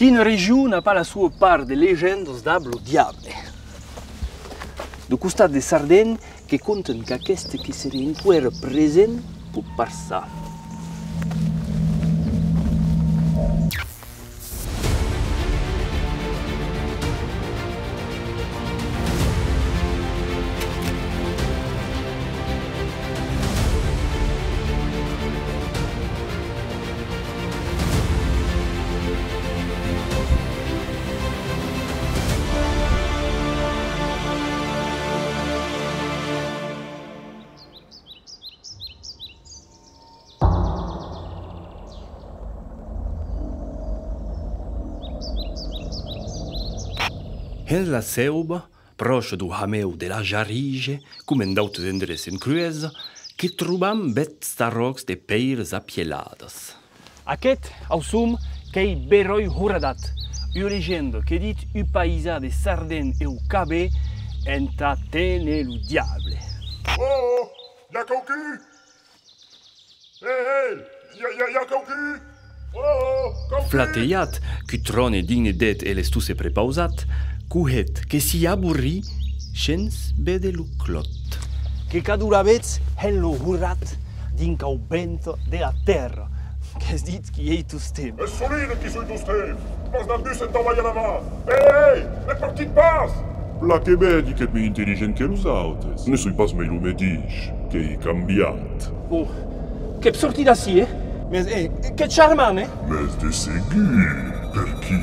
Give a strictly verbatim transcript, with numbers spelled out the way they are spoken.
Quina region a pas la soa part de legendas dab lo diable? Deu costat de Sardenya, que contan qu'aqueste que seré enqüèra present pòt passar. Hens la Seuba, pròche deu hameu de la Jarige, coma en d'autes endrets en Cruesa, que trobam bèths tarròcs de pèiras apieladas. Aqueth, au som, qu'ei Beròi Horadat, ua legenda que ditz un païsan de Sardenya e au Cabè entà téner lo diable. Oh, oh, i a quauqu'un? Ei, ei, i a, i a, i a quauqu'un? Oh, oh, quauqu'un? Flateat, qu'un tròn e digne d'eth e l'estó se prepausat, cohèt que s'i aborrí shens véder lo clòt. Que cadun lavetz hèn lo horat dinc au vente de la tèrra, qu'es dit qu'i ei tostemp. Es solide qui soi tostemp, pas d'abús entau balhar la man. Ei, ei, ne partit pas! Plan que vedi qu'ètz mei intelligent que los autes. Ne soi pas mei lo medish, qu'èi cambiat. Oh, qu'ètz sortit d'ací, eh? Mes, eh, qu'ètz charmant, eh? Mes de segur, per qui